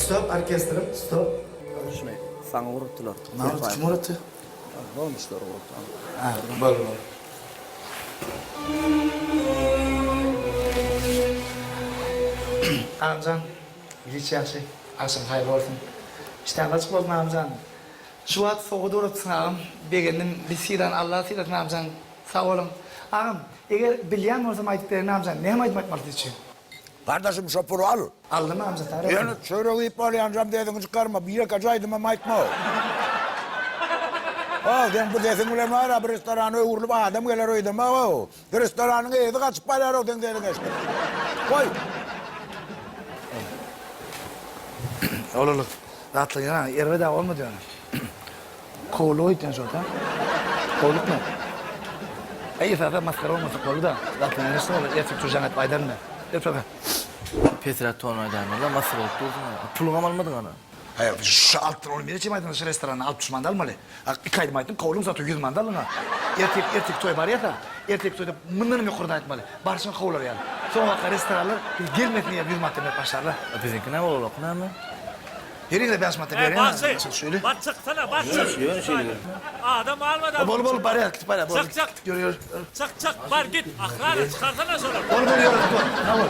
Stop orkestrim, stop. Şuny saňa ugratdylar. Maňa kim ugratdy? Goňşular ugratdy. Ha, boldy, boldy. Agamjan, giç ýagşy, agşam haýyrly bolsun. Işdäňiz açyk bolsun agamjan. Şu wagt sowgat ugratdyň agam, begendim. Biz sylan Allah sylasyn agamjan. Sag boluň. Agam, eger bilýän bolsam aýdyp bereýin agamjan, näme aýdym aýtmaly siz üçin? Gardaşym şo puly al. Aldym amca sag bolsun. Ýöne çörek iýip bolýanjam sesiňi çykarma, bir ýekeje aýdymam aýtma. How, seň bu sesiň bilen bar-a bir restorana öwrülip adam geler öýdemok-ow. Restoranyň eýesi gaçyp barýar-ow seň sesiňi eşidip. Goý. Ol-ol zatlar ýöne erbed-ä bolmady ýöne. Kowluk öýtýän şo-da. Kowlukmy? Äý esasy masgara bolmasa boldy-da. Zatlar näme bolar, ertir tur jaň edip aýdaryn men. Öpege. Pesräk ton aýdaýmaly-da, masgara bolup dursuň ana. Puluňam almadyň ana. Haý, şu altyn ony neçe aýdym şu restoranda 60 manat almaly. Iki aýdym aýtdym, kowluň zato 100 manat aldyň-a. Ertir, ertirki toý barýas-a. Ertirki toýda mundan hem ýokardan aýtmaly. Barşyňy kowlar ýaly. Soňabaka restoranlar biz gelmesin diýip 100 manatdan berip başlarlar. A biziňki näme bolar, näme? Beriňle bäş manata Eý, berýän bagşy, adam şöyle. bar çyksana, bar çyk. Ýöne şeýle. Adam almadan. Bol bol barýar, gidip barýar. Bol. Çyk, çyk. Ýör, ýör. Çyk, çyk, bar git. Ahrana çykarsana şolary. Bol bol ýör, bol. Ha bol.